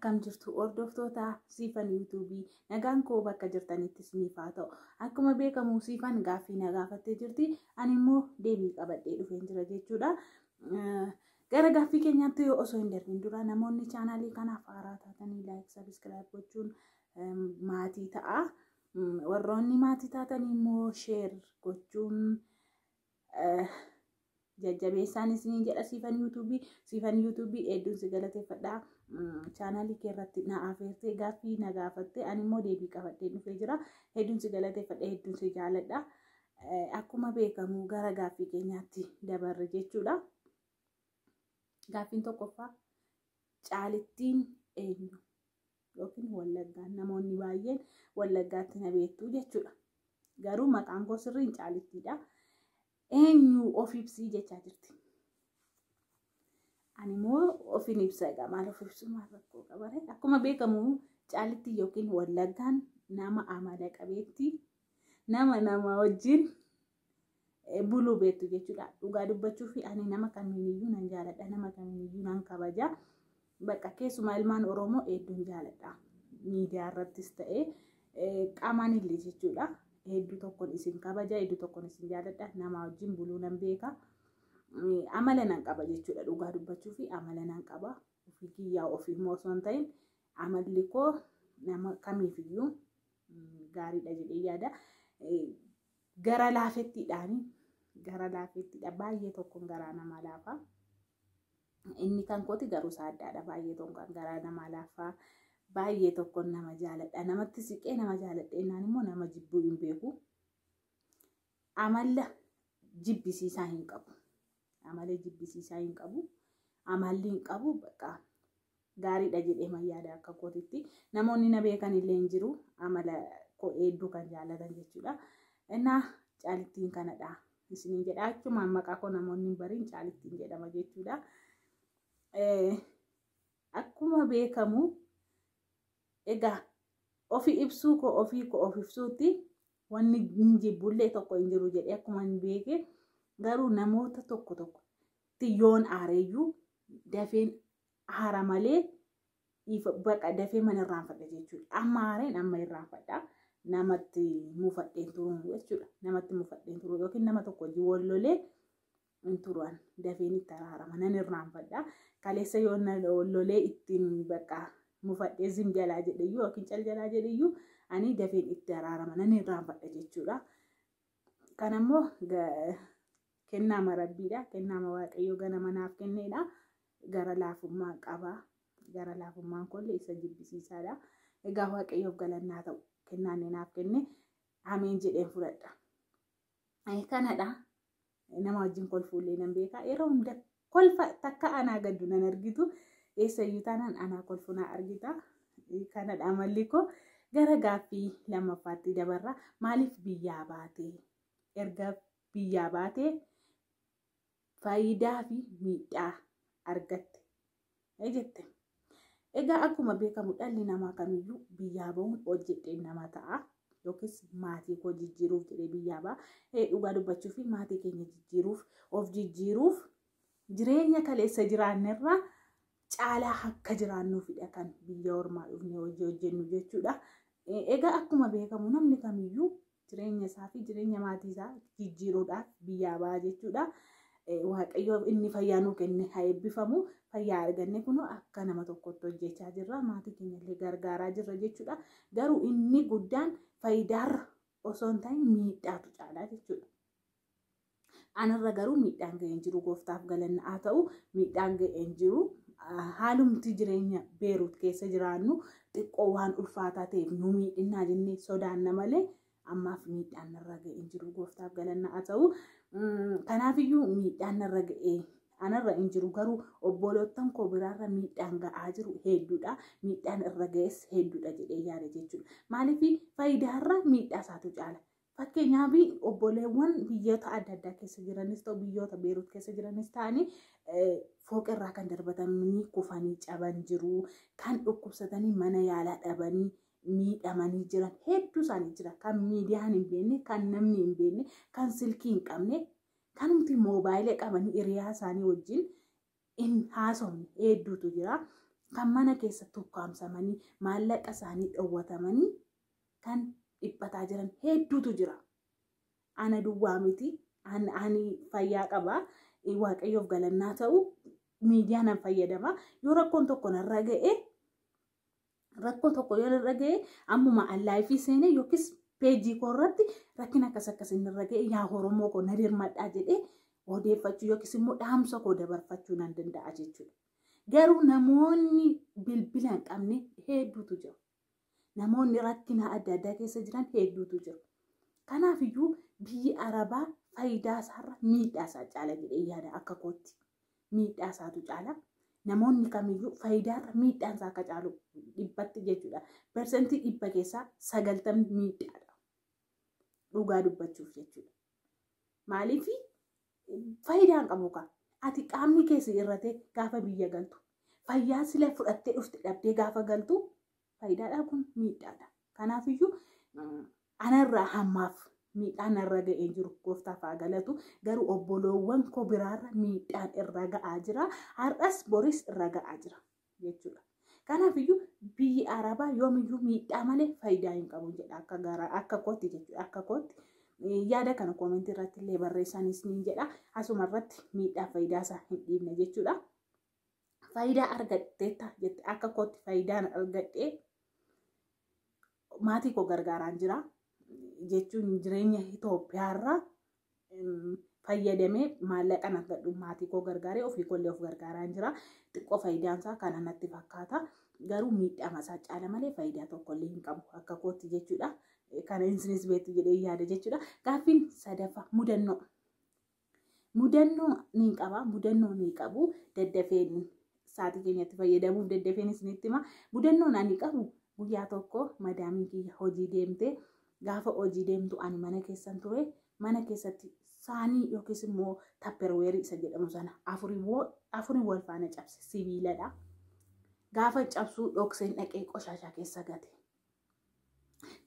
Akkam jirtu hordoftoota Siifan Yuutuubii, nagaan koo bakka jirtanitti isiniif haa ta'u. Akkuma beekamu Siifan gaaffii na gaafattee jirti. Ani immoo deebii qabadhee dhufeen jira jechuudha. Gara gaaffii keenyaatti osoo hin darbin dura namoonni chaanaalii kanaaf haaraa taatanii like, subscribe gochuun maatii ta'a. Warroonni maatii taatanii immoo share gochuun jajjabeessaan isiniin jedha. Siifan Yuutuubii, Siifan Yuutuubii, hedduun si galateeffadha. Chaanaalii kee irratti na afeertee gaaffii na gaafatte, ani immoo deebii qabadhee dhufee jira. Hedduun si galateeffadha, hedduun si jaaladha. Akkuma beekamu gara gaaffii keenyaatti dabarre jechuudha. Gaaffiin tokkoffaa, Caalittiin eenyu? Yookiin Wallaggaan, namoonni baay'een Wallaggaatti na beektu jechuudha. Garuu maqaan koo sirriin Caalittiidha. Eenyu, of ibsii jechaa jirti. Ani immoo ofin ibsa egaa, maal of ibsu, maal rakkoo qabare? Akkuma beekamu Caalittii yookiin Wallaggaan nama amala qabeettii, nama wajjin buluu beektu jechuudha. Dhugaa dubbachuu fi ani nama kamiiniyyuu nan jaaladha, nama kamiiniyyuu nan kabaja. Bakka keessumaa ilmaan Oromoo hedduun jaaladha. Miidiyaa irrattis ta'ee qaamaan illee jechuudha. Hedduu tokkoon isin kabaja, hedduu tokkoon isin jaaladha. Nama wajjin buluu nan beeka. Amala nan qaba jechuudha. Dhugaa dubbachuu fi amala nan qaba. Ofii kiyyaa ofii immoo osoo hin ta'in amalli koo nama kamiifiyyuu gaariidha jedhee yaada. Gara laafettiidhaani, gara laafettiidha, baay'ee tokkoon garaa nama laafa. Inni kan kooti garuu isaa addaadha. Baay'ee tokkoon garaa nama laafa. Baay'ee tokkoon nama jaaladha. Namatti siqee nama jaaladha innaan immoo nama jibbuu hin beeku. Amala jibbisiisaa hin qabu. Amala jibbisiisaa hin qabu. Amalli hin qabu, bakka gaariidha jedhee yaada akka kootitti. Namoonni na beekan illee hin jiru. Amala koo hedduu kan jaalatan jechuudha. Innaa Caalittiin kanadha isiniin jedha. Achumaan maqaa koo namoonni hin bariin Caalittiin jedhama jechuudha. Akkuma beekamu egaa ofii ibsuu koo, ofii koo of ibsuutti wanni hin jibbullee tokko hin jiru jedhee akkuma hin beeke, garuu namoota tokko tokko yoon aareeyyuu dafeen aara malee baqa dafee mana irraanfadha jechuudha. Amma aareen amma irraanfadha. Namatti mufadheen turuu jechuudha. Namatti mufadheen turuu yookiin nama tokko wajjin wal lolee hin turuan, dafeen itti araarama, nan irraanfadha. Kaleessa yoo lolee ittiin bakka mufadhee zim jalaa jedheyyuu yookiin cal jalaa jedheyyuu ani dafeen itti araarama, nan irraanfadha jechuudha. Kanammoo kennaama Rabbiidha. Kennaama Waaqayyoo ganama naaf kenneedha. Gara laafummaa qaba. Gara laafummaan kollee isa jibbisiisaadha. Egaa Waaqayyoof galannaa ta'u, kennaan naaf kenne ameen jedheen fudhadha. Kanadha. Nama wajjin kolfuullee nan beeka. Yeroo hunda kolfa, takka anaa gaddu nan argitu. Eessayyuu taanaan anaa kolfu naa argita. Kanadha amalli koo. Gara gaaffii lammaffaatti dabarra. Maaliif biyyaa baate? Erga biyyaa baatee faayidaa fi miidhaa argatte jette. Egaa akkuma beekamu dhalli namaa kamiyyuu biyyaa bahuun hojjedhee nama ta'a. Yookiis maatii koo jijjiiruuf jedhee biyyaa ba'a. Dhugaa dubbachuu fi maatii keenya jijjiiruuf, of jijjiiruuf, jireenya kaleessa jiraannerraa caalaa akka jiraannuufidha kan biyya ormaa dhufnee hojii hojjennu jechuudha. Egaa akkuma beekamu namni kamiyyuu jireenya isaa fi jireenya maatii isaa jijjiiruudhaaf biyyaa ba'a jechuudha. Waaqayyo inni fayyaa nuu kenne haa eebbifamu. Fayyaa arganne kunoo akka nama tokkotti hojjechaa jirra. Maatii keenya illee gargaaraa jirra jechuudha. Garuu inni guddaan faayidaarra osoo hin ta'in miidhaatu caalaa jechuudha. Anarra garuu miidhaan ga'ee hin jiru, gooftaaf galanna haa ta'u, miidhaan ga'ee hin jiru. Haalumti jireenya Beeruut keessa jiraannu xiqqoo waan ulfaataa ta'eef nu miidhinnaa jennee sodaanna malee ammaaf miidhaan narra ga'ee hin jiru, gooftaaf galanna haa ta'u. Kanaafiyyuu miidhaan narra ga'ee anarra hin jiru, garuu obbolottan koo biraarra miidhaan ga'aa jiru hedduudha. Miidhaan irra ga'es hedduudha jedhee yaada jechuudha. Maaliif, faayidaarra miidhaa isaatu caala. Fakkeenyaaf obboleewwan biyyoota adda addaa keessa jiranis ta'u, biyyoota Beeruut keessa jiranis ta'anii, fooqirraa kan darbatamanii kufanii caban jiru. Kan dhukkubsatanii mana yaalaa dhabanii miidhamanii jiran hedduu isaanii jira. Kan miidiyaan hin beekne, kan namni hin beekne, kan silkii hin qabne, kanumti moobaayilii qabanii hiriyaa isaanii wajjin hin haasofne hedduutu jira. Kan mana keessa tukkaamsamanii maallaqa isaanii dhowwatamanii kan dhiphataa jiran hedduutu jira. Ana duwwaa miti. Ani fayyaa qaba. Waaqayyoof galannaa ta'u miidiyaa nan fayyadama. Yoo rakkoon tokko narra ga'e rakkoo tokko yoo narra ga'e ammuma allaayifii seenee yookiis peejii koo irratti rakkina akkas akkas narra ga'e yaa Oromoo koo na dirmadhaa jedhee odeeffachuu yookiis immoo dhaamsa koo dabarfachuu nan danda'a jechuudha. Garuu namoonni bilbila hin qabne hedduutu jiru. Namoonni rakkina adda addaa keessa jiran hedduutu jiru. Kanaafiyyuu biyyi Arabaa faayidaa isaarra miidhaa isaa caala jedhee yaada akka kootti. Miidhaa isaatu caala. Namoonni kamiyyuu faayidaarra miidhaan isaa akka caalu dhibbatti jechuudha. 100% keessaa 90 miidhaadha. Dhugaa dubbachuuf jechuudha. Maaliif faayidaa hin qabu kaa? Ati qaamni keessa irratee gaafa biyya galtu fayyaa sila fudhattee dhufte dhabdee gaafa galtu faayidaadha kun miidhaadha. Kanaafiyyuu anarraa hammaaf miidhaan irra ga'ee jiru gooftaaf haa galatu. Garuu obboloowwan koo biraarra miidhaan irra ga'aa jira. Har'as boris irra ga'aa jira jechuudha. Kanaafiyyuu biyyi Arabaa yoomiyyuu miidhaa malee faayidaa hin qabu jedha akka gara akka kootti jechuudha. Akka kootti yaada kana koomentii irratti illee barreessanis ni jedha. Asuma irratti miidhaa faayidaa isaa hin dhiibne jechuudha. Faayidaa argatteetta jette akka kootti faayidaan argadhee maatii koo gargaaraan jira. Jechuun jireenya Itoophiyaarraa fayyadamee maallaqan argadhu maatii koo gargaaree ofii koollee of gargaaraan jira. Xiqqoo faayidaan isaa kana natti fakkaata. Garuu miidhama isaa caala malee faayidaa tokkollee hin qabu akka kootti jechuudha. Kana isinis beektu jedhee yaada jechuudha. Gaaffiin sadaffaa mudannoo. Mudannoo ni qaba. Mudannoo ni qabu. Daddafeen sa'aatii keenyatti fayyadamuuf daddafeen isinitti hima. Mudannoon ani qabu guyyaa tokko madaamiin kiyya hojii deemtee gaafa hojii deemtu ani mana keessan ture. Mana keessatti saanii yookiis immoo tapperweerii isa jedhamu sana afurii wal faana cabse sibiiladha. Gaafa cabsuu dhokseen dhaqee qoshaashaa keessa gate.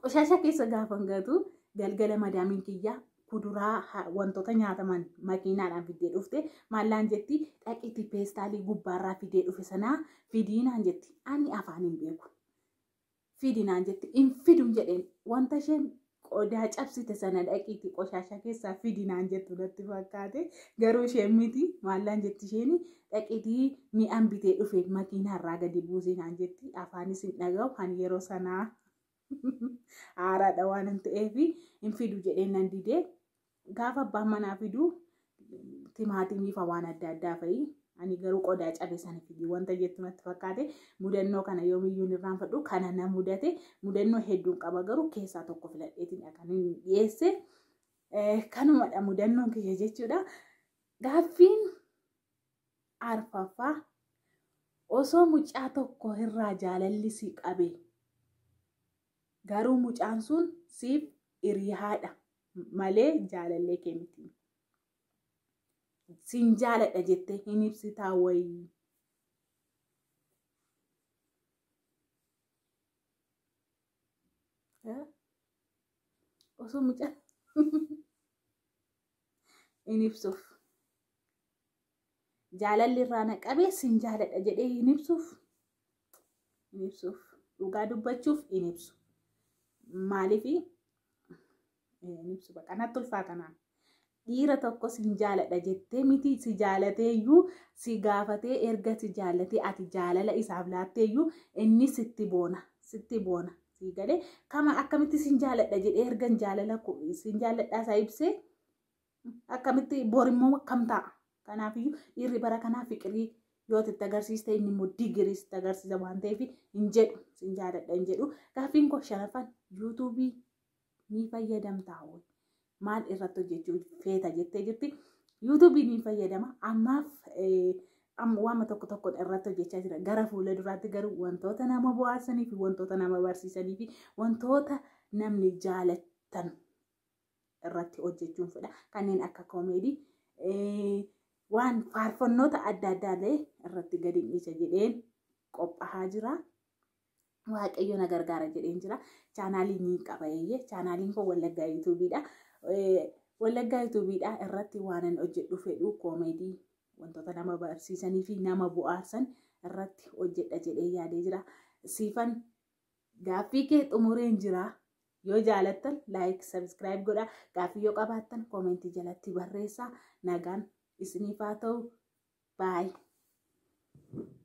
Qoshaashaa keessa gaafa gatu galgala madaamiin kiyyaa kuduraa wantoota nyaataman makiinaadhaan fiddee dhufte maallaan jetti dhaqiitii peestaalii gubbaarraa fidee dhufe sanaa fidiinaan jetti ani afaan hin beeku. Fidinaan jetti hin fiduun jedheen wanta isheen qodaa cabsite sana dhaqiitii qoshaashaa keessaa fidinaan jettu natti fakkaate garuu isheen miti maallaan jetti isheen dhaqiitii mi'aan bitee dhufe makiinaarraa gadi buusinaan jetti afaanis hin dhaga'u kan yeroo sanaa haaraadha waan hin ta'eef hin fidu jedheen nan didee gaafa abbaan manaa fidu timaatimii fa waan adda addaa fa'i ani garuu qodaa cabe sana fidi wanta jettu natti fakkaate mudannoo kana yoomiyyuu hin irraanfadhu kana na mudate mudannoo hedduun qaba garuu keessaa tokko filadheetiin kan hin dhiyeesse kanumadha mudannoon kiyya jechuudha. Gaaffiin arfaffaa osoo mucaa tokko irraa jaalalli si qabe garuu mucaan sun siif hiriyaadha malee jaalallee kee miti. Sin jaaladha jettee hin ibsitaa wayii. Osoo mucaan hin ibsuuf. Jaalalli irraa na qabee sin jaaladha jedhee hin ibsuuf. Hin ibsuuf. Dhugaa dubbachuuf hin ibsu. Maaliif hin ibsu bakka natti ulfaata. Dhiira tokko sin jaaladha jettee miti si jaalateeyyuu si gaafatee erga si jaalatee ati jaalala isaaf laatteeyyuu inni sitti boona sitti boona si galee kama akkamitti sin jaaladha jedhee erga jaalala sin jaaladhaa isaa ibsee akkamitti borimmoo akkam ta'a. Kanaafiyyuu dhiirri bara kanaa fiqirii yoo itti agarsiiste inni immoo digirii sitti agarsiisa waan ta'eef hin jedhu sin jaaladha hin jedhu. Gaaffiin koo shanaffaan yuutuubii ni fayyadamtaa wayii. Maal irratti hojjechuu feeta jettee jirti. Yuutuubii ni fayyadama. Ammaaf waan tokko tokko irratti hojjechaa jira. Gara fuula duraatti garuu wantoota nama bohaarsanii fi wantoota nama barsiisanii fi wantoota namni jaalatan irratti hojjechuun fedha. Kanneen akka koomeedii waan faarfannoota adda addaa illee irratti gadi dhiisa jedheen qophaa'aa jira. Waaqayyo na gargaara jedheen jira. Chaanaalii ni qaba eeyyee. Chaanaaliin kun Wallaggaa yuutuubiidha. Wallaggaa yuutuubiidha irratti waan ani hojjedhu fedhu koomeedii wantoota nama barsiisanii fi nama bohaarsan irratti hojjedha jedhee yaadee jira. Siifan, gaaffii kee xumureen jira. Yoo jaalattan like, subscribe godha. Gaaffii yoo qabaattan koomentii jalatti barreessaa. Nagaan isiniif haa ta'u. Bye.